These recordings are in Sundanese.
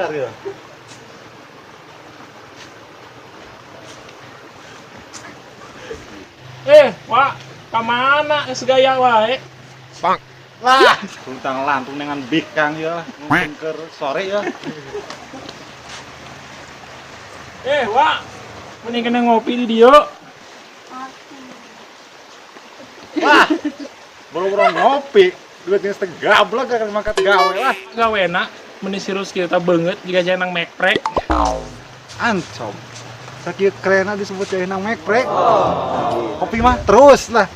Ikhtiar ya. Eh, Wak, kamana geus gaya wae? Lah, luntang lantung dengan bikang ya, mungkin ke sore ya. Eh, Wak, mending kena ngopi di dieu. Wah, boro-boro ngopi, duitnya setengah gablek akan mangkat gawe lah. Gawena meni sirus kita banget jika jangan nang mekprek. Ancom. Sakieu kerena disebut jadi nang mekprek. Kopi mah terus lah.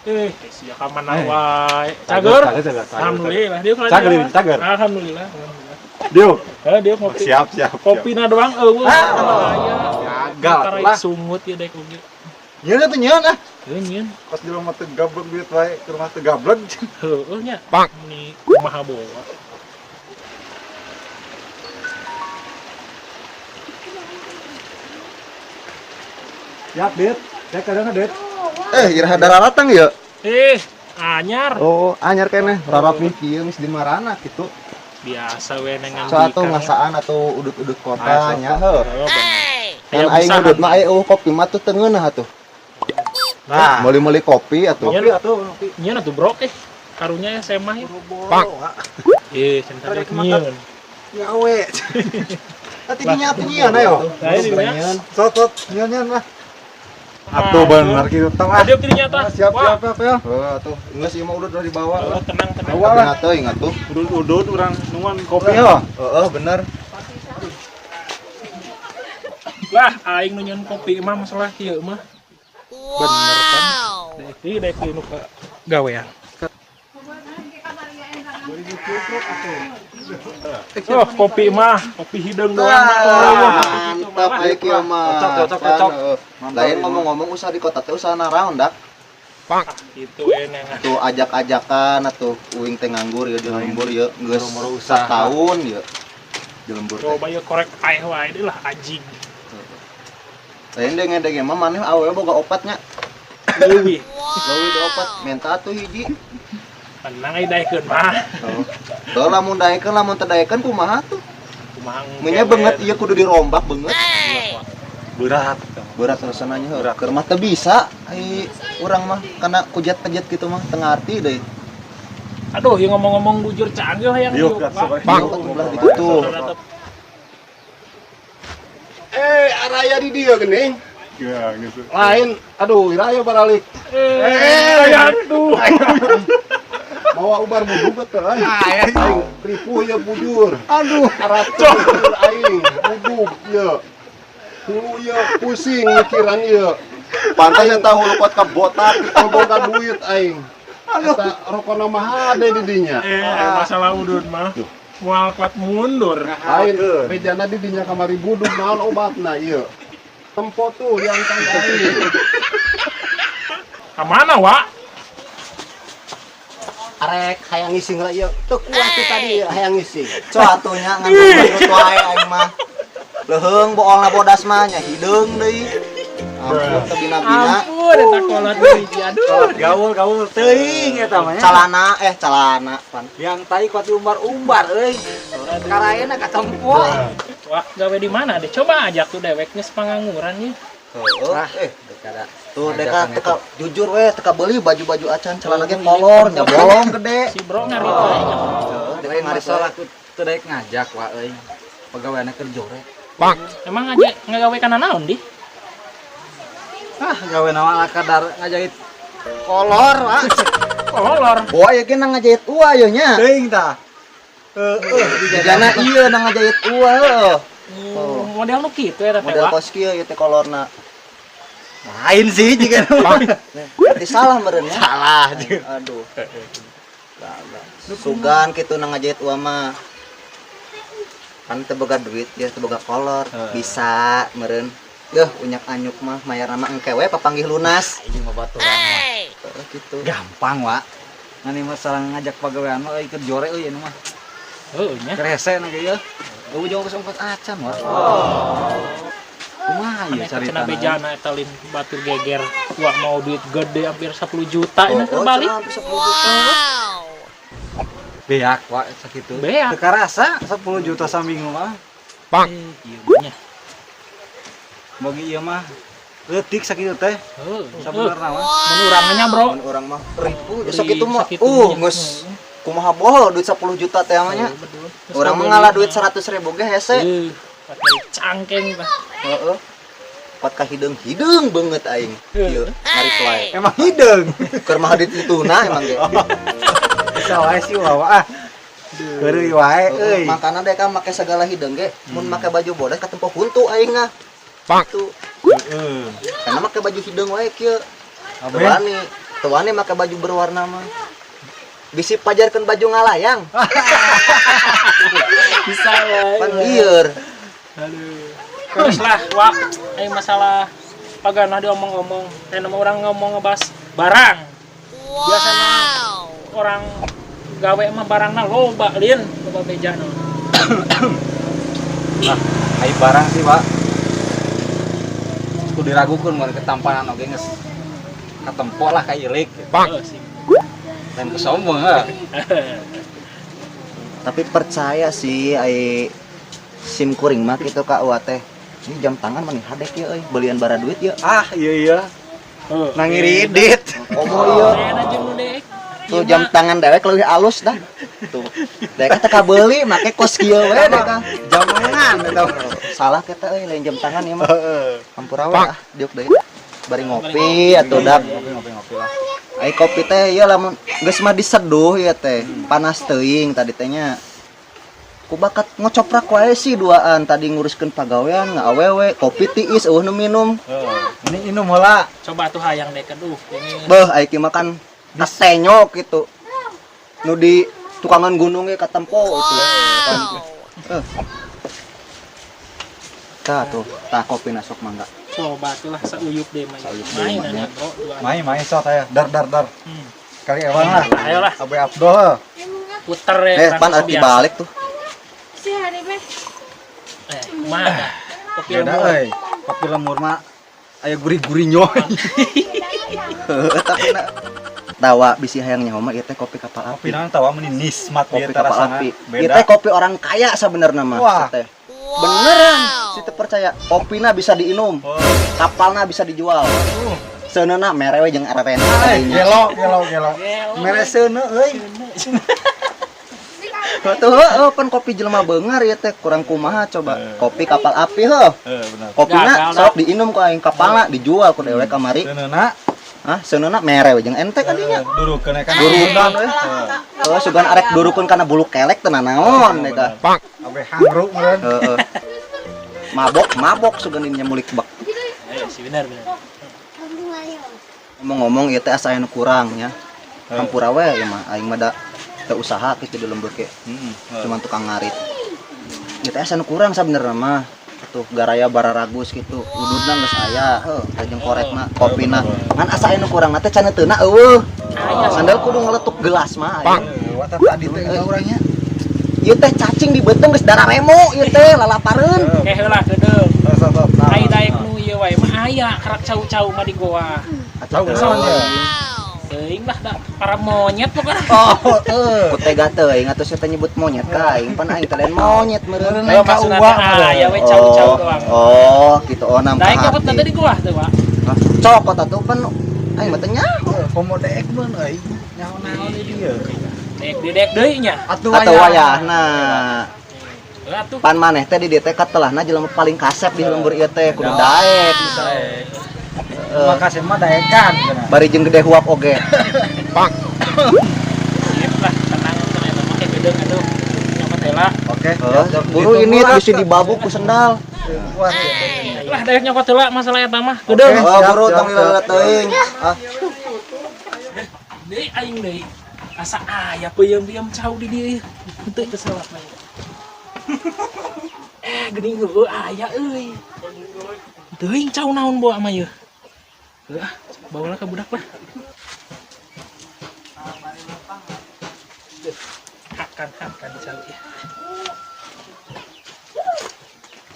Eh, sia ka mana wae. Cager. Alhamdulillah, dia Cager, cager. Alhamdulillah. Alhamdulillah. Dio. Eh, dia ngopi. Siap, siap. Kopi na doang eueuh. Gagal lah. Sungut ya dek oge. Nyeun atuh nyeun ah. Heuh nyeun. Pas di rumah teu gablek duit wae, ke rumah teu gablek. Heueuh nya. Ni kumaha bawa. Siap, Dit. Saya kadang Dit. Eh, iraha daratang ya? Eh, anyar. Oh, anyar keneh. Rarap kieu geus di marana kitu. Biasa we nengan So atau ngasaan atau udut-udut kota nya heuh. Oh, Kan aing udut mah aya eueuh kopi mah tuh teu ngeunah atuh. Nah, Meuli-meuli kopi atuh. kopi atuh ngopi. Nyeun atuh bro eh. Karunya ya semah ya. Pak. Eh, centang dek nyeun. Gawe. Ati dinya atuh nyian ayo. Nah, ini nya. Sot sot nyian nyian lah. Atuh bener kitu tong ah. Aduh kirinya tah. Siap siap siap ya. Heuh atuh. Geus ieu mah udut udah dibawa. Oh, tenang tenang. Bawa lah. Tapi teuing atuh. Udut-udut urang nungan kopi ya. Heeh, bener. Lah, aing nu nyeun kopi mah masalah kieu mah. Bener kan? Dek ieu dek nu ka gawean. Oh, kopi mah, kopi hideung doang mah. Mantap aya kieu mah. Cocok, cocok, cocok. Lain ngomong-ngomong usaha di kota teh usaha naraon dak. Gitu we nengan. Tuh ajak-ajakan atuh uing teh nganggur ya di lembur ya geus Boro-boro usaha. setahun ya di lembur teh. Coba yeuh korek aeh wae deui lah anjing. Lain denge-denge mah maneh awewe boga opatnya. Leuwih. Leuwih di opat menta atuh hiji. Tenang ai daekeun mah. Tuh lamun daekeun lamun teu daekeun kumaha tuh? Kumaha Menya beungeut ieu kudu dirombak beungeut. Berat. Berat rasana nya heuh. Keur mah teu bisa ai urang mah kana kujat-kejat kitu mah teu ngarti deui. Aduh, ieu ngomong-ngomong bujur canggih hayang Diuk, diuk, Pak. Bang, belah ditu tuh. Eh, araya di dia geuning. Ya gitu. Lain, aduh, iraya baralik. Eh, atuh. Mawa ubar budug teh euy. Aing ripuh ye bujur. Aduh, aratuh aing budug ye. Hulu ye pusing mikiran ye. Pantas eta hulu kuat ka botak. Teu boga duit aing. Eta rokona mah hade di dinya. Eh, masalah udut mah. Moal kuat mundur. Lain bejana di dinya kamari budug naon obatna ieu. Tempo tuh yang kang aing. Ka mana, Wak? Arek hayang ngising lah ieu. Teu kuat tuh tadi hayang ngising. Co atuh nya ngan udut wae aing mah. Leuheung boolna bodas mah nya hideung deui. Ampun teu bina-bina. Ampun, eta kolot deui. Aduh. Gaul-gaul teuing eta mah nya. Calana eh calana pan. Yang tai kuat diumbar-umbar euy. Karaena katempo. Wah, gawe di mana deh? Coba ajak tuh dewek geus pangangguran ya. Heuh, eh tuh deka teka jujur we teka beli baju-baju acan celana ge kolor nya bolong gede. Si bro ngarit wae nya. Heuh, deka Lain ngarit masalah wae. ku teu daek ngajak wa euy. Pagaweana keur jore. Emang aja ngagawe kana naon di? Ah, gawe naon kadar ngajahit kolor wa. Kolor. Boa ieu ge nang ngajahit ua ieu nya. Teuing tah. Heeh, Jana ieu nang ngajahit ua heuh. Model nu kitu eta teh, Model Wak. kos kieu ieu teh kolorna. Lain sih jika Berarti salah meureun nya. salah. Aduh. Sugan kitu nang ngajahit ua mah. Kan teu boga duit ya teu boga kolor. Bisa meureun. Yeuh unyak anyuk mah mayar nama engke we papanggih lunas. Ini mah baturan mah. Heuh kitu. Gampang wa. Ngani masalah ngajak pagawean mah euy keur jore euy anu mah. Heuh nya. Kerese na ge ieu. Eueuh jauh geus ongkos acan wa. Kumaha ieu Aneh carita? cenah bejana eta lin batur geger. Wah, mau duit gede hampir 10 juta ini Oh, terbalik. cenah hampir 10 juta. Beak wa sakitu. Beak. Teu karasa 10 juta saminggu mah. Ieu mah nya. Bagi ieu mah leutik sakitu teh. Heuh. Sabenerna mah. Mun urang nya, Bro. Mun urang mah ribu sakitu mah. Sakitu nya. Geus kumaha bohol duit 10 juta teh mah nya. Betul. Urang mah ngalah duit 100 ribu ge hese. Heuh, pakai cangkeng tah. Heeh. Kuat ka hideung-hideung beungeut aing. Ieu ngareply. Emang hideung. Keur mah duit dituna emang ge. Bisa wae sih wawa ah. Heureuy wae euy. Makana deh kan make segala hideung ge, mun make baju bodas katempo huntu aing ah. Tuh. Heeh. Karena make baju hideung wae kieu. Abe. Teu wani make baju berwarna mah. Bisi pajarkeun baju ngalayang. Bisa wae. Pan lieur. Aduh. Terus lah, wak, masalah paganah diomong-omong. Nama orang ngomong ngebahas barang. Biasanya orang gawe mah barangna loba lin, loba beja no. Nah, ai barang sih, Pak. Kudu diragukeun mun ketampanan oge geus katempo lah ka ilik. Heuh, sih. Lain kesombong heuh. Tapi percaya sih ai sim kuring mah kitu ka Uwa teh. Ini jam tangan mani hadek ieu euy, belian bara duit ieu. Ah, iya iya. Heuh. Nangiridit. Komo ieu. Kayakna jeung nu deek. Tuh jam tangan dewek leuwih alus dah. Tuh. Dewek teh kabeuli make kos kieu we dek. Jam tangan eta. Salah kita euy lain jam tangan ieu mah. Heeh. Hampura we ah diuk deui. Bari ngopi atuh dak. Ngopi ngopi ngopi lah. Ai kopi teh ieu lamun geus mah diseduh ieu teh. Panas teuing tadi teh nya. Ku bakat ngocoprak wae sih duaan tadi nguruskeun pagawean ngaawewe kopi tiis eueuh nu minum. Heeh. Ini inum heula. Coba tuh hayang dek aduh ini. Beuh ai kieu mah kan kasenyok gitu. Nu di tukangan gunung ge katempo itu. Heuh. Tah tuh, tah kopi sok mangga. Coba tuh lah sauyup deh mah. Sauyup deui Main mah, nanya, Bro. Duaan. Main main sok aya. Dar dar dar. Kali ewang lah. Ayolah. Abe Abdul. Puter ya. Pan arti balik tuh. Kumaha dah? Kopi Beda lembur. euy. Kopi lembur mah aya gurih-gurih nyoy. Heuh, tapi na tawa bisi hayang nyaho mah ieu teh kopi kapal Kopi api. naon tawa meni nismat Kopi ieu teh kapal rasana. api. Ieu Beda. teh kopi orang kaya sabenerna mah Wah. ieu teh. Beneran, si teu percaya. Kopina bisa diinum, Oh. kapalna bisa dijual. Seuneuna mere we jeung arerena Eh, tadinya. gelo gelo gelo. Gelo. Mere seuneu euy. Tuh heuh pan kopi jelema beungar ieu teh kurang kumaha coba. Kopi kapal api heuh. Heeh, bener. Kopina Gagal, sok diinum ku aing kapalna dijual ku dewek kamari. Seuneuna Hah, seuneuna mere we jeung ente kadinya. durukeun kan. Durukeun we. Heuh, sugan arek durukeun kana bulu kelek teu nanaon eta. Abe hangru meureun. Heeh. Mabok, mabok sugan dinya mulik bek. Eh, sih benar benar. Ngomong-ngomong ieu teh asa aya nu kurang nya. Hampura we ieu mah aing mah da teu usaha kitu di lembur ge. Cuman tukang ngarit. Ieu teh asa nu kurang sabenerna mah. Tuh garaya bararagus gitu. Ududna geus aya, heuh, jeung korekna, kopina. Ngan asa aya nu kurang teh caneteuna eueuh. Sandal kudu ngeletuk gelas mah aya. Wah, tadi teh urangnya. Ieu teh cacing di beuteung geus dararemo ieu teh lalapareun. Oke heula keudeung. Sok sok. Ai daek nu ieu wae mah aya karak cau-cau mah di goa. Cau naon ya? Teuing lah da para monyet pokokna. Oh, heuh. Ku tega teuing atuh sia teh nyebut monyet ka aing pan aing teh lain monyet meureun. Ayo maksudna teh aya we cau-cau doang. Oh, gitu oh nam Daek nyebut nanti di goa teh, Pak. Cokot atuh pan aing mah teh nyaho. Komo deek mun euy. Nyaho naon ieu dieu. Daek di daek deui nya. Atuh Atau wayahna. Heuh atuh. Pan maneh teh di dieu teh katelahna jelema paling kasep di lembur ieu teh kudu daek. Makasih mah daekan cenah. Bari jeung gede huap oge. Sip lah, tenang tenang eta mah keudeung aduh. Nyokot heula. Oke. Heuh, buru ini bisa dibabuk ku sendal. Wah, Lah daek nyokot heula masalah eta mah. Keudeung. Oh, Siap, buru siap, tong siap. lila teuing. Ah, Deui aing deui. Asa aya peuyeum-peuyeum cau di dieu. Henteu teu salah mah. Geuning heueuh aya euy. Teuing cau naon bawa mah ieu. Heuh ah, bawalah ka budak lah. Hakan-hakan cau ya.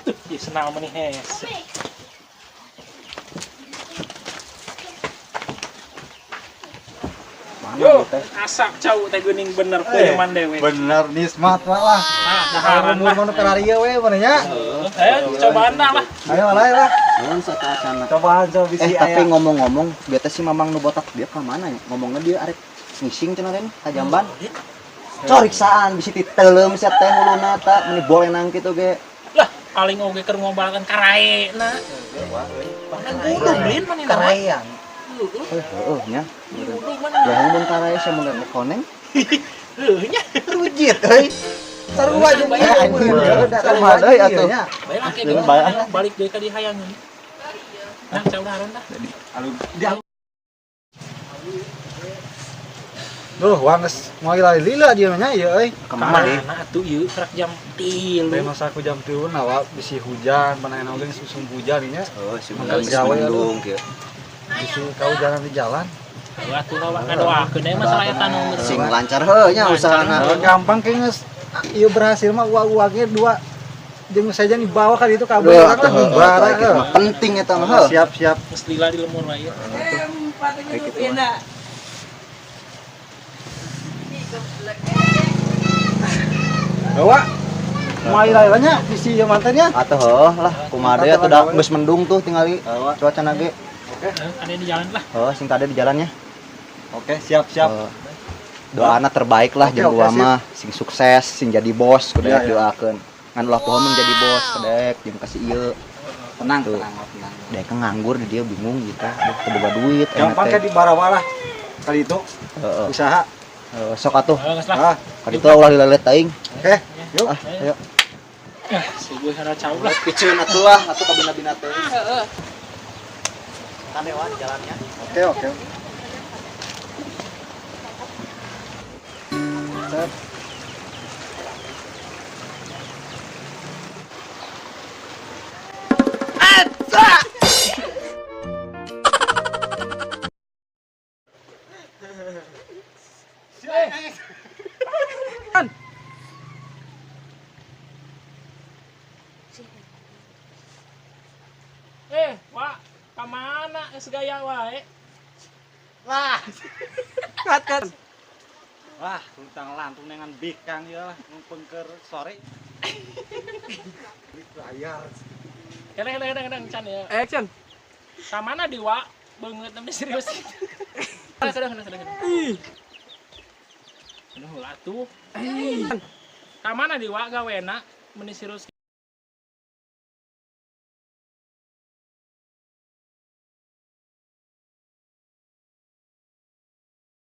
Tuh, ieu senang mah nih hese. Mana Yo, ieu teh? Asak cau teh geuning bener kuyeman dewe. Bener nismat lah. Nah, daharan Umur lah. mana Ferrari we mana nya? Ayo cobaan dah lah. Ayo lah lah. Nuhun sateuacanna. Cobaan coba bisi Eh, tapi aya. ngomong-ngomong, biasa si Mamang nu botak dia ka mana ya? Ngomongnya dia arek ngising cenah teh ka jamban. Coriksaan bisi titeleum sia teh huluna ta meuni bolenang kitu ge. Lah, paling oge keur ngobalakan karae na. Kan budug lin mana nama. Karayang. Eh, heueuh nya. Budug mana. Lah mun karae sia mun rek koneng. Heuh nya. Rujit euy. Sarua jeung Bayar, ieu. anjing. Sarua Kumaha deui jeung atuh? ieu nya. Bae lah Jeung bae ah. balik deui ka di hayang ini. Nah, cau dahareun dah. Duh, wah geus moal lila dia nya ieu euy. Kemana deui? Kamana atuh ieu kerak jam 3. Teh masa aku jam 3 na wa bisi hujan, panahan oge geus usum hujan nya. Oh, si Makan geus gawe, mendung kieu. Bisi kaujanan di jalan. Heuh atuh lah ngadoakeun we masalah eta nu geus. Sing lancar heuh nya usahana. Gampang kayak geus ieu berhasil mah uang-uangnya dua jeung saja dibawa kan itu kabeh Duh, urang atuh lah heuh, bara atuh kitu mah penting eta mah heuh. Siap siap. Geus lila di lemur wae. Kayak gitu mah. Bawa moal lila nya bisi ieu mantannya. Atuh heuh lah, kumaha deui atuh da geus mendung tuh tingali cuaca ge. Heuh, ada di jalan lah. Heuh, sing tadi di jalannya. Oke, siap siap. Heuh. Doana terbaik lah Oke, jeung oke, gua sip. mah sing sukses, sing jadi bos kudu Iya, daek iya. doakeun. Ngan ulah poho mun jadi bos kedek jeung kasih ieu. Tenang, Tuh. tenang, tenang. Daek nganggur di dia bingung gitu. Aduh, teu boga duit enak Gampang teh. kayak di barawa lah. Kali itu Heeh. usaha. Heeh, sok atuh. Heuh, geus lah. Ah, Ka ditu ulah dilelet teuing. oke. Yuk. Ah, ayo. Eh, subuh sana cau lah. Piceun atuh lah, atuh ka bina-bina teh. Kadewa di jalannya. Oke, oke. Set. Eh, Wak, ka mana geus gaya wae? Wah. Cut, cut. Wah, luntang lantung dengan bikang ya lah, numpeng keur sore. Layar. Kadang kadang kadang kadang can ya. Action. Ka mana di Wak? Beungeut tapi serius. Kadang kadang kadang. Aduh, atuh. Ka mana di Wak gawena meni serius.